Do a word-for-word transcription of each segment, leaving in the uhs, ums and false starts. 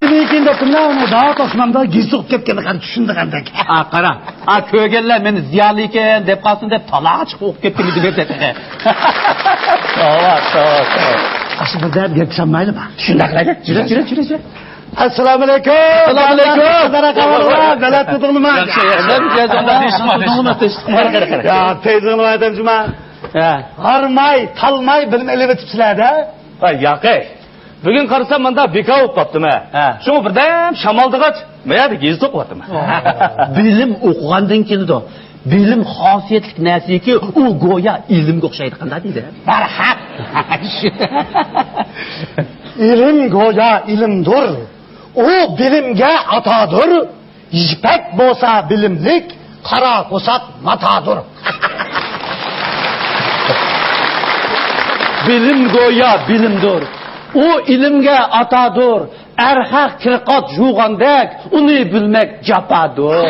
لېكىن دەپتىملا، ئۇنى داۋا توسمامدا گېزىت ئوقۇپ كەتكەندەك، چۈشىنىدىغاندەك. ئا، قارا. ئا، كۆرگەنلەر مېنى زىيالىي ئىكەن دەپ قالسۇن دەپ، تالاغا چىقىپ ئوقۇپ كەتكىنى دېمەپتۇ تېخى. توۋا، توۋا، توۋا. ئاشۇ بىر دەپ گەپ چالمايلىما؟ شۇنداق قىلايلى. يۈرە، يۈرە، يۈرە، يۈرە. ئەسسالامۇ ئەلەيكۇم. ئەسسالامۇ ئەلەيكۇم. قانداق ئەھۋالىڭلار؟ بەلەت تۇردۇڭلىما؟ ياخشى، ياخشى. يا، تېزىڭلار ئادەم جۇما. ھە. ھارماي، تالماي بىلىم ئېلىۋېتىپسىلەر-دە. ۋاي، ياقەي. بۈگۈن قارىسام، ماندا بىكار بولۇپ قاپتىمەن. ھە. شۇڭا بىردەم شامالدىغاچ، ما يەردە گېزىت ئوقۇۋاتىمەن. بىلىم ئوقۇغاندىن كېلىدۇ. بىلىم خاسىيەتلىك نەرسىكى، ئۇ گويا ئىلىمگە ئوخشايدىغان دېدى. مەرھەب. ئىلىم گويا ئىلىمدۇر. ئۇ بىلىمگە ئاتادۇر. يىپەك بولسا بىلىملىك، قارا قورساق ماتادۇر. بىلىم گويا بىلىمدۇر. ئۇ ئىلىمگە ئاتادۇر. ئەرخەق كىرقات يۇغاندەك، ئۇنى بىلمەك جاپادۇر.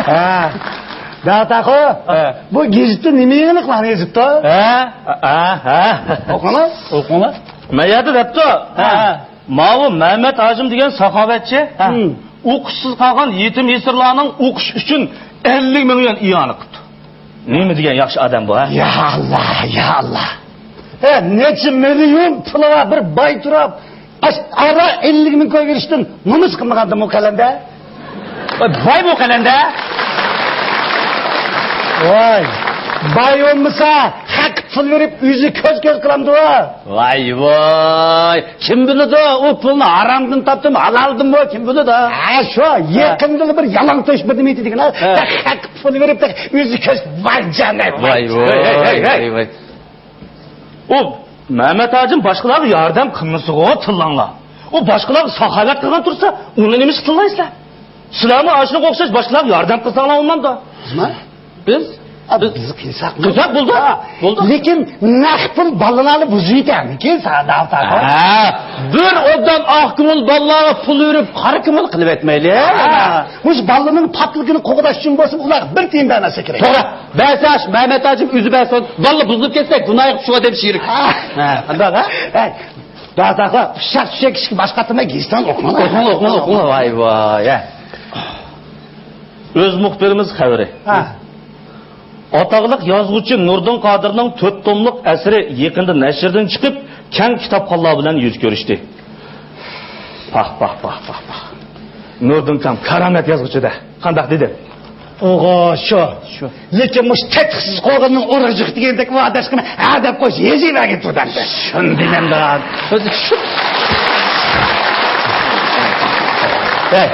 ھە. داۋۇت ئاخۇن، ھە. بۇ گېزىتتە نېمە يېڭىلىقلارنى يېزىپتۇ؟ ھە؟ ھە، ھە. ئوقۇڭلار. ئوقۇڭلار. ما يەردە دەپتۇ. ھە. ماۋۇ مەمەت ھاجىم دېگەن ساخاۋەتچى، ھە. ئوقۇشسىز قالغان يېتىم يېسىرلارنىڭ ئوقۇش ئۈچۈن ئەللىك مىڭ يۈەن ئىئانە قىپتۇ. نېمە دېگەن ياخشى ئادەم بۇ، ھە؟ يا ئاللا، يا ئاللا. ھە، نەچچە مىليون پۇلىغا بىر باي تۇرۇپ، ئاش-، ئارا ئەللىك مىڭ كوي بېرىشتىن نومۇس قىلمىغاندىمۇ قەلەندە؟ ۋاي، بايمۇ قەلەندە؟ ۋاي، باي بولمىسا، خەق پۇل بېرىپ ئۆزى كۆز-كۆز قىلامدۇ؟ ۋاي، ۋاي. كىم بىلىدۇ، ئۇ پۇلنى ھارامدىن تاپتىمۇ، ھالالدىنمۇ، كىم بىلىدۇ؟ ھە، شۇ، ھە. يېقىندىلا بىر يالاڭ تۆش بىر نېمە ئېيتتى دېگەن، ھە. خەق پۇل بېرىپ، ئۆزى كۆز، ۋاي جانىم. ۋاي، ۋاي، ھەي، ھەي، ھەي، ۋاي، ھەي. ۋاي. ئۇ مەمەت ھاجىم باشقىلارغا ياردەم قىلمىسىغۇ، تىللاڭلار. ئۇ باشقىلارغا ساخاۋەت قىلغان تۇرسا، ئۇنى نېمىشقا تىللايسىلەر؟ سىلەرمۇ ئاشۇنىڭغا ئوخشاش باشقىلارغا ياردەم قىلساڭلار بولمامدۇ؟ نېمە؟ بىز، ئا، بىز قىلساق، قىلساق بولدى. ھە. بولدى. لېكىن نەق پۇل بالىلارنى بۇزۇۋېتەرمىكىن، ساڭا داۋۇت ئاخۇن؟ ھە، بىر ئادەم ئاق كۆڭۈل بالىلارغا پۇل بېرىپ، قارا كۆڭۈل قىلىۋەتمەيلى. ھە. مۇشۇ بالىنىڭ پاكلىقىنى قوغداش ئۈچۈن بولسىمۇ، ئۇلارغا بىر تىيىن بەرمەسلىك كېرەك. توغرا. بەرسە، مەمەت ھاجىم ئۆزى بەرسۇن. بالىلار بۇزۇلۇپ كەتسە، گۇناھى شۇ ئادەم شېرىك. ھە. ھە، قانداق، ھە؟ ھە. داۋۇت ئاخۇن، ئۇششاق-چۈششەك ئىشقا باش قاتۇرماي، گېزىتىڭلارنى ئوقۇڭلار. ئوقۇڭلار، ئوقۇڭلار، ئوقۇڭلار، ۋاي، ۋاي، ھە. ئۆز مۇخبىرىمىز خەۋىرى. ھە. ئاتاقلىق يازغۇچى نۇردىن قادىرنىڭ تۆت توملۇق ئەسىرى يېقىندا نەشردىن چىقىپ، كەڭ كىتابخانلار بىلەن يۈز كۆرۈشتى. پاھ، پاھ، پاھ، پاھ، پاھ. نۇردىن كام، كارامەت يازغۇچى-دە. قانداق دېدى؟ ئوغۇ، شۇ. شۇ. لېكىن مۇشۇ تېتىقسىز قوغۇننىڭ ئۇرۇقى جىق دېگەندەك، ئۇ ئاداشقىنى ھە دەپ قويسا، يېزىۋەرگىن تۇردى ئەمدى. شۇنى دېمەمدۇ. ئۆزى شۇ. ھەي،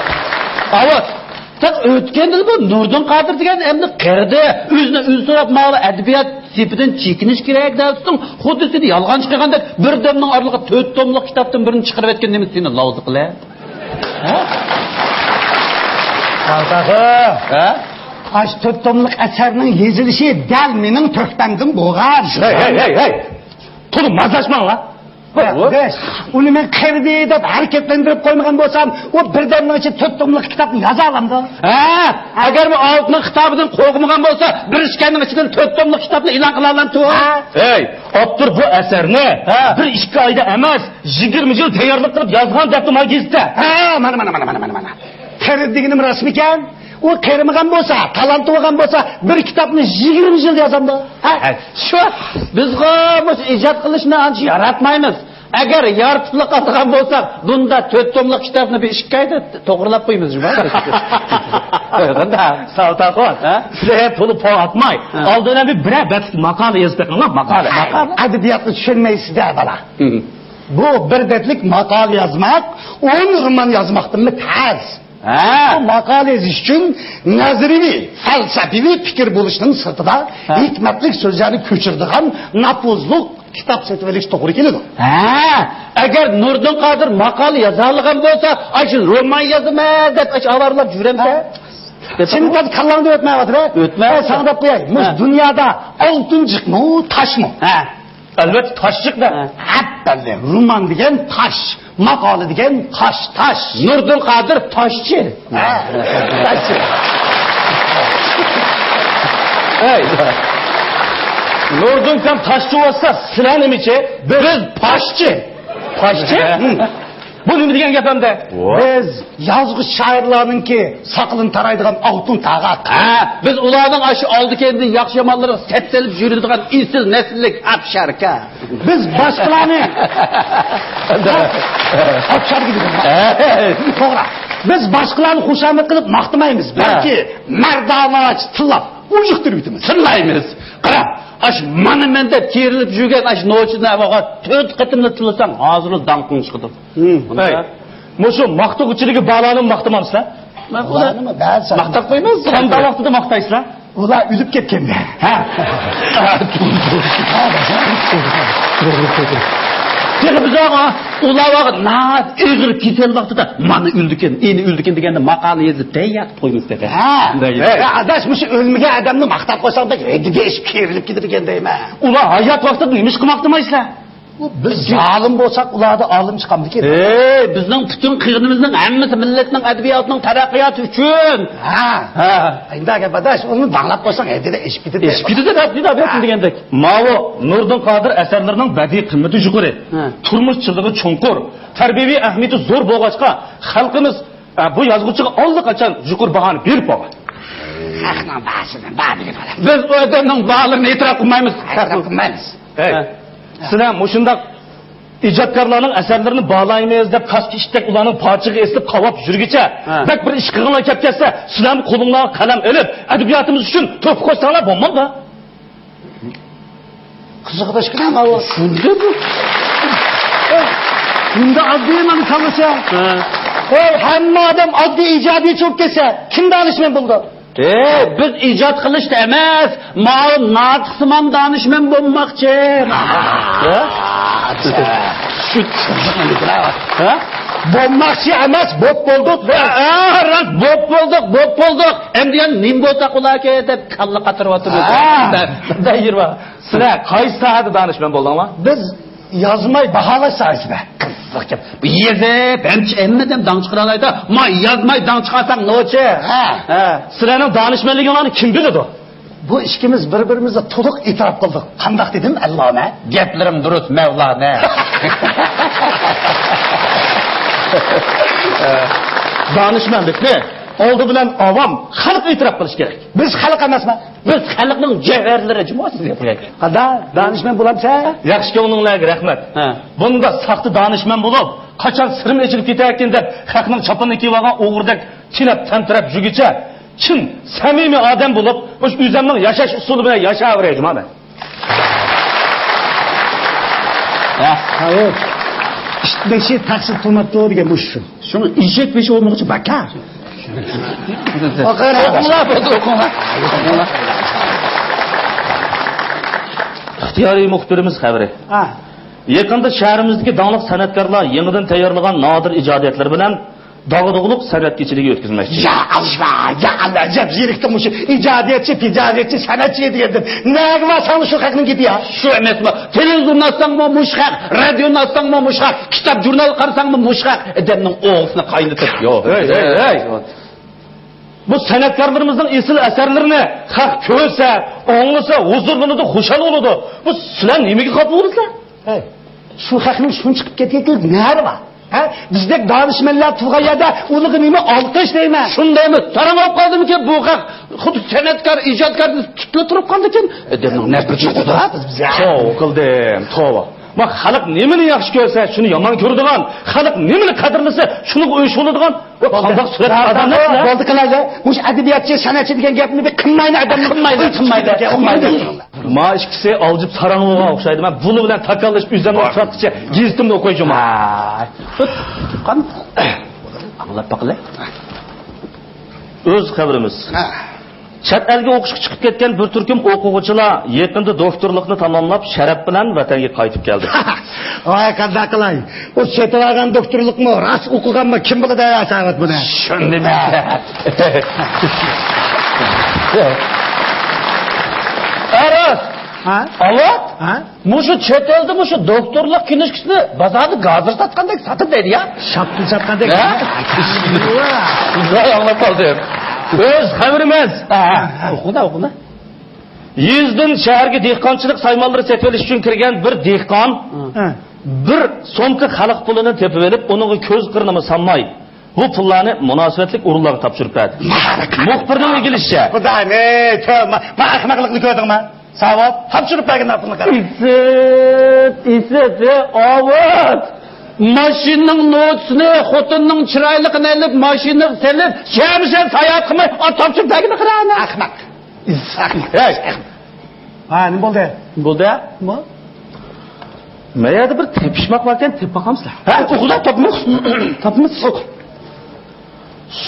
ئاۋۇ، تېخى ئۆتكەندىلا بۇ نۇردىن قادىر دېگەن ئەمدى قېرىدى. ئۆزىنى ئۆزى سوراپ، ماۋۇ ئەدەبىيات سېپىدىن چېكىنىش كېرەك دەۋاتىسەن. خۇددى سېنى يالغانچى قىلغاندەك، بىردەمنىڭ ئارىلىقىدا تۆت توملۇق كىتابتىن بىرنى چىقىرىۋەتكەن نېمە سېنى لاۋزا قىلە؟ ھە؟ قارتاخۇ. ھە؟ ئاشۇ تۆت توملۇق ئەسەرنىڭ يېزىلىشى دەل مېنىڭ تۆھپەمدىن بولغان. ھەي، ھەي، ھەي، ھەي! تولا مازاشماڭلار. ۋە، ۋە، ئۇنى مەن قېرىدى دەپ ھەرىكەتلەندۈرۈپ قويمىغان بولسام، ئۇ بىردەمنىڭ ئىچىدە تۆت توملۇق كىتابنى يازالامدۇ؟ ھە؟ ئەگەر ئۇ ئالتىنىڭ كىتابىدىن قورقمىغان بولسا، بىر ئىككىنىڭ ئىچىدىن تۆت توملۇق كىتابنى ئېلان قىلالامتۇ؟ ھە؟ ھەي، ئاپتور بۇ ئەسەرنى، ھە، بىر ئىككى ئايدا ئەمەس، يىگىرمە يىل تەييارلىق قىلىپ يازغان دەپتۇ مانا گېزىتتە. ھە، مانا، مانا، مانا. قېرىدى دېگىنىم راستمىكەن؟ ئۇ قېرىمىغان بولسا، تالانتى بولغان بولسا، بىر كىتابنى يىگىرمە يىل يازامدۇ؟ ھە؟ ھە، شۇ، بىزغۇ مۇشۇ ئىجاد قىلىشنى ئانچە ياراتمايمىز. ئەگەر يارىتىپلا قالىدىغان بولساق، بۇندا تۆت توملۇق كىتابنى بىر ئىككى ئايدا توغرىلاپ قويىمىز جۇما. سالتاخۇن، ھە؟ سىلەر پۇلى پو ئاتماي، ھە، ئالدىن بىر بىرەر بەتلىك ماقالە يېزىپ بېقىڭلار، ماقالە. ماقالە. ئەدەبىياتنى چۈشەنمەيسىز-دە، بالا. ھە. بۇ بىر بەتلىك ماقالە يازماق ئون رومان يازماقتىنمۇ تەس. ھە. بۇ ماقالە يېزىش ئۈچۈن نەزەرىيىۋى، فەلسەپىۋى پىكىر بولۇشنىڭ سىرتىدا، ھە، ھېكمەتلىك سۆزلەرنى كۆچۈرىدىغان نوپۇزلۇق كىتاب سېتىۋېلىش توغرا كېلىدۇ. ھە، ئەگەر نۇردىن قادىر ماقالە يازالىغان بولسا، ئاشۇ رومان يازىمەن دەپ ئاشۇ ئاۋارىلەپ يۈرەمسەن؟ ھە. دەپ سېنىڭ تازا كاللاڭدىن ئۆتمەيۋاتىدۇ. ئۆتمەي. ھە، ساڭا دەپ قوياي. مۇشۇ، ھە، دۇنيادا ئالتۇن جىقمۇ، تاشمۇ؟ ھە. ئەلۋەتتە، تاش جىق-دە. ھە. ئەپەندىم، رومان دېگەن تاش، ماقالە دېگەن قاش تاش. نۇردىن قادىر تاشچى. ھە، تاشچى. ھەي، نۇردىن كام تاشچى بولسا، سىلەر نېمىچى؟ بىز پاشچى. پاشچى؟ بۇ نېمە دېگەن گەپ ئەمدى؟ بىز يازغۇچى شائىرلارنىڭكى ساقىلىنى تارايدىغان ئالتۇن تاغاق. ھە، بىز ئۇلارنىڭ ئاشۇ ئالدى-كەينىدىن ياخشى-يامانلىرىغا سەپسېلىپ يۈرىدىغان ئېسىل نەسىللىك ئاپشاركا. بىز باشقىلارنى ئاپشاركا دېدىم. ھە. توغرا. بىز باشقىلارنى خۇشامەت قىلىپ ماختىمايمىز، بەلكى مەردانىچە تىللاپ ئۇجۇقتۇرۇۋېتىمىز. تىللايمىز. قارا، ئاش مانا مەن دەپ كېرىلىپ يۈرگەن ئاش نوچىنى ھاۋاغا تۆت قېتىملا تىللىساڭ، ھازىرلا داڭقىڭ چىقىدۇ. ھەي، مۇشۇ ماختىغۇچىلىكى بالانى ماختىمامسىلەر؟ ماختاپ قويمايسىز. سەندە ۋاقتىدا ماختايسىلەر. ئۇلار ئۆلۈپ كەتكەندە. ھە. تېخى بىز ئاغا، ئۇلار ئاغا ناھايىتى ئېغىر كېسەل ۋاقتىدا مانا ئۆلدىكەن، ئېنى ئۆلدىكەن دېگەندە ماقالە يېزىپ تەييار قىلىپ قويمىسىلەر. ھە. ھە، ئاداش، مۇشۇ ئۆلمىگەن ئادەمنى ماختاپ قويساڭ بەك ھەددىگە ئېشىپ كېرىلىپ كېتىدىكەن دەيمەن. ئۇلار ھايات ۋاقتىدا نېمىشقا ماختىمايسىلەر؟ بىز زالىم بولساق، ئۇلاردا ئالىم چىقامدىكىن؟ ھەي، بىزنىڭ پۈتۈن قىغىنىمىزنىڭ ھەممىسى مىللەتنىڭ ئەدەبىياتىنىڭ تەرەققىياتى ئۈچۈن. ھە. ھە. ئۇنداق گەپ ئاداش، ئۇنى داڭلاپ قويساڭ ھەددىدە ئېشىپ كېتىدۇ. ئېشىپ كېتىدۇ دەپ، دەپ دېگەندەك. ماۋۇ نۇردىن قادىر ئەسەرلىرىنىڭ بەدىئىي قىممىتى يۇقىرى، ھە، تۇرمۇش چىللىقى چوڭقۇر، تەربىيەۋى ئەھمىيىتى زور بولغاچقا، خەلقىمىز، ئە، بۇ يازغۇچىغا ئاللىقاچان يۇقىرى باھانى بېرىپ بولغان. خەقنىڭ باھاسىنى بار دېگەن ئادەم. بىز ئۇ ئادەمنىڭ باھالىرىنى ئېتىراپ قىلمايمىز. ئېتىراپ قىلمايمىز. ھەي، ھە، سىلەر مۇشۇنداق ئىجادكارلارنىڭ ئەسەرلىرىنى باھالايمىز دەپ، كاسكا ئىتتەك ئۇلارنىڭ پارچىغا ئېسىلىپ، قاۋاپ يۈرگىچە، ھە، بەك بىر ئىش قىلغۇڭلار كەپ كەلسە، سىلەرمۇ قولۇڭلارغا قەلەم ئېلىپ، ئەدەبىياتىمىز ئۈچۈن تۆھپە قوشساڭلار بولمامدۇ؟ قىزىقىدىشكىنە ماۋۇ. شۇنداق بۇ. ئۇنداق ئاددىي مانا سالغىچە. ھە. ئەي، ھەممە ئادەم ئاددىي ئىجادىيەتچى بولۇپ كەتسە، كىم دانىشمەن بولىدۇ؟ ئەي، بىز ئىجاد قىلىشتا ئەمەس، ماۋۇ ناتىقسىمان دانىشمەن بولماقچى. ھە؟ شۇ، ھە؟ بولماقچى ئەمەس، بوپ بولدۇق. ھە، راست، بوپ بولدۇق، بوپ بولدۇق. ئەمدى يەنە نېمە بولساق بولاكى دەپ كاللا قاتۇرۇۋاتىمىز. ھە. دەيىرۋا. سىلەر قايسى ساھەدە دانىشمەن بولدۇڭلار؟ بىز يازماي باھالاش ساھەسىدە. قىزىق گەپ. بۇ يېزىپ، ھەمچە ھەممىدىن داڭ چىقىرالايدۇ. ما يازماي داڭ چىقارساڭ نوچى. ھە. ھە. سىلەرنىڭ دانىشمەنلىكىڭلارنى كىم بىلىدۇ؟ بۇ ئىككىمىز بىر-بىرىمىزگە تولۇق ئېتىراپ قىلدۇق. قانداق دېدىم، ئەللامە؟ گەپلىرىڭ دۇرۇس، مەۋلانە. دانىشمەنلىكنى ئالدى بىلەن ئاۋام، خەلق ئېتىراپ قىلىشى كېرەك. بىز خەلق ئەمەسمۇ؟ بىز خەلقنىڭ جەۋھەرلىرى جۇمۇ سىزگە قوياي. قانداق؟ دانىشمەن بولامسەن؟ ياخشى كۆڭلۈڭلارغا رەھمەت. ھە. بۇنداق ساختا دانىشمەن بولۇپ، قاچان سىرىم ئېچىلىپ كېتەركىن دەپ، خەقنىڭ چاپىنىنى كىيىۋالغان ئوغرىدەك تېلەپ تەمتىرەپ يۈرگۈچە، چىن سەمىمىي ئادەم بولۇپ، مۇشۇ ئۆزۈمنىڭ ياشاش ئۇسۇلى بىلەن ياشاۋېرەي جۇمۇ مەن. ھە. ھاۋۇ. ئىت بېشى تەقسىر قىلماپتۇ دېگەن مۇشۇ. شۇڭا ئېشەك بېشى بولمىغۇچە بەكار. ئوقۇڭلار، بولدى، ئوقۇڭلار. ئوقۇڭلار. ئىختىيارىي مۇخبىرىمىز خەۋىرى. ھە. يېقىندا شەھىرىمىزدىكى داڭلىق سەنئەتكارلار يېڭىدىن تەييارلىغان نادىر ئىجادىيەتلىرى بىلەن داغدۇغىلىق سەنئەت كېچىلىكى ئۆتكۈزمەكچى. يا ئاللا، يا ئاللا، ئەجەب زېرىكتىڭ مۇشۇ ئىجادىيەتچى، پىجادىيەتچى، سەنئەتچى دېگەندىن. نەگە بارساڭ شۇ خەقنىڭ گېپى يا. شۇ ئەمەسمۇ؟ تېلېۋىزورنى ئاچساڭمۇ مۇشۇ خەق، رادىيونى ئاچساڭمۇ مۇشۇ خەق، كىتاب، ژۇرنال قارىساڭمۇ مۇشۇ خەق. ئادەمنىڭ ئوغىسىنى قاينىتىپ. يوق. ھەي، ھەي، ھەي. بۇ سەنئەتكارلىرىمىزنىڭ ئېسىل ئەسەرلىرىنى خەق كۆرسە، ئاڭلىسا، ھۇزۇرلىنىدۇ، خۇشال بولىدۇ. بۇ سىلەر نېمىگە خاپا بولىسىلەر؟ ھەي، شۇ خەقنىڭ شۇنچە قىلىپ كەتكەنلىك نەرى بار؟ ھە؟ بىزدەك دانىشمەنلەر تۇرغان يەردە ئۇلىغا نېمە ئالقىش دەيمەن؟ شۇندايمۇ؟ ساراڭ بولۇپ قالدىمىكىن بۇ خەق؟ خۇددى سەنئەتكار، ئىجادكار تۇتۇپلا تۇرۇپ قالدىكىن. ئادەمنىڭ نەپرىتى يوقىدا بىز، بىز. توۋا قىلدىم، توۋا. ما خەلق نېمىنى ياخشى كۆرسە، شۇنى يامان كۆرىدىغان، خەلق نېمىنى قەدىرلىسە، شۇنىڭغا ئۆچ بولىدىغان، بۇ قانداق سۈرەتتىكى ئادەملەر سىلەر؟ بولدى قىلايلى. مۇشۇ ئەدەبىياتچى، سەنئەتچى دېگەن گەپنى بىر قىلمايلى، ئادەمنى قىلمايلى، قىلمايلى، قىلمايلى. ما ئىككىسى ئالجىپ ساراڭ بولغان ئوخشايدۇ. مەن بۇنى بىلەن تاكاللىشىپ ئۆزۈمنى ئۇخلاتقىچە گېزىتىمنى ئوقۇي جۇمۇ. ھاي. قان-، ئاڭلاپ باقىلى. ئۆز خەۋىرىمىز. ھە. چەت ئەلگە ئوقۇشقا چىقىپ كەتكەن بىر تۈركۈم ئوقۇغۇچىلار يېقىندا دوكتورلۇقنى تاماملاپ، شەرەپ بىلەن ۋەتەنگە قايتىپ كەلدى. ۋاي، قانداق قىلاي؟ ئۇ سېتىۋالغان دوكتورلۇقمۇ، راست ئوقۇغانمۇ، كىم بىلىدۇ يا ساۋات بۇنى؟ شۇندىمۇ؟ ھە، راست. ھە؟ ئاۋات؟ ھە؟ مۇشۇ چەت ئەلدە مۇشۇ دوكتورلۇق كىنىشكىسىنى بازاردا گازىر ساتقاندەك ساتىدۇ دەيدۇ يا. شاپتۇل ساتقاندەك. ھە؟ ۋاي، ئاڭلاپ قالدىم. ئۆز خەۋىرىمىز. ھە، ھە، ئوقۇڭدا، ئوقۇڭدا. يېزىدىن شەھەرگە دېھقانچىلىق سايمانلىرى سېتىۋېلىش ئۈچۈن كىرگەن بىر دېھقان ھە. بىر سومكا خەلق پۇلىنى تېپىۋېلىپ، ئۇنىڭغا كۆز قىرىنىمۇ سانماي، بۇ پۇللارنى مۇناسىۋەتلىك ئورۇنلارغا تاپشۇرۇپ بەردى. مۇخبىرنىڭ ئىگىلىشىچە، خۇدانى، تۆ، ما، ما ئەخمەقلىقنى كۆردۈڭمۇ؟ ساۋات، تاپشۇرۇپ بەرگىن پۇلنى قارا. ئىسىت، ئىسىت، ئاۋات! ماشىنىنىڭ نوتىسىنى، خوتۇننىڭ چىرايلىقىنى ئېلىپ، ماشىنىغا سېلىپ، شەھەر-شەھەر ساياھەت قىلماي، ئا، تاپشۇرۇپ بەرگىنى قارا ئانا. ئەخمەق. ئىسساق. ھەي. ھە، نېمە بولدى؟ نېمە بولدى؟ ما؟ ما يەردە بىر تېپىشماق باركەن، تېپىپ باقامسىلەر. ھە، ئوقۇدا تاپمىز. تاپمىز. ئوق.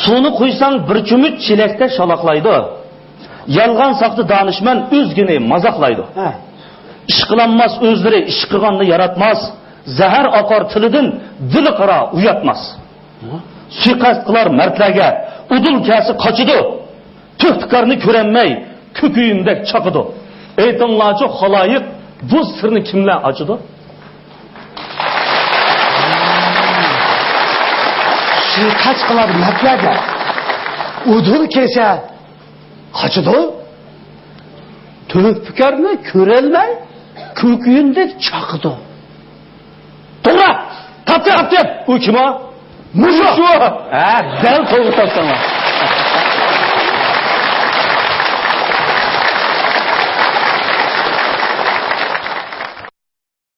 سۇنى قۇيساڭ بىر چۆمۈچ چېلەكتە شالاقلايدۇ. يالغان ساختا دانىشمەن ئۆزگىنى مازاقلايدۇ. ھە. ئىشقىلانماس ئۆزلىرى ئىش قىلغاننى ياراتماس. زەھەر ئاقار تىلىدىن، دىلى قارا ئۇياتماس. ھە؟ سۇيىقەست قىلار مەردلەرگە، ئۇدۇل كەلسە قاچىدۇ. تۆھپىكارنى كۆرەلمەي، كۆكۈيۈمدەك چاقىدۇ. ئېيتىڭلارچۇ خالايىق، بۇ سىرنى كىملەر ئاچىدۇ؟ سۇيىقەست قىلار مەردلەرگە، ئۇدۇل كەلسە قاچىدۇ. تۆھپىكارنى كۆرەلمەي، كۆكۈيۈمدەك چاقىدۇ. توغرا! تاپتىم! تاپتىم! ئۇ كىم ئۇ؟ مۇشۇ! مۇشۇ! ھە، دەل توغرا تاپتىڭلار.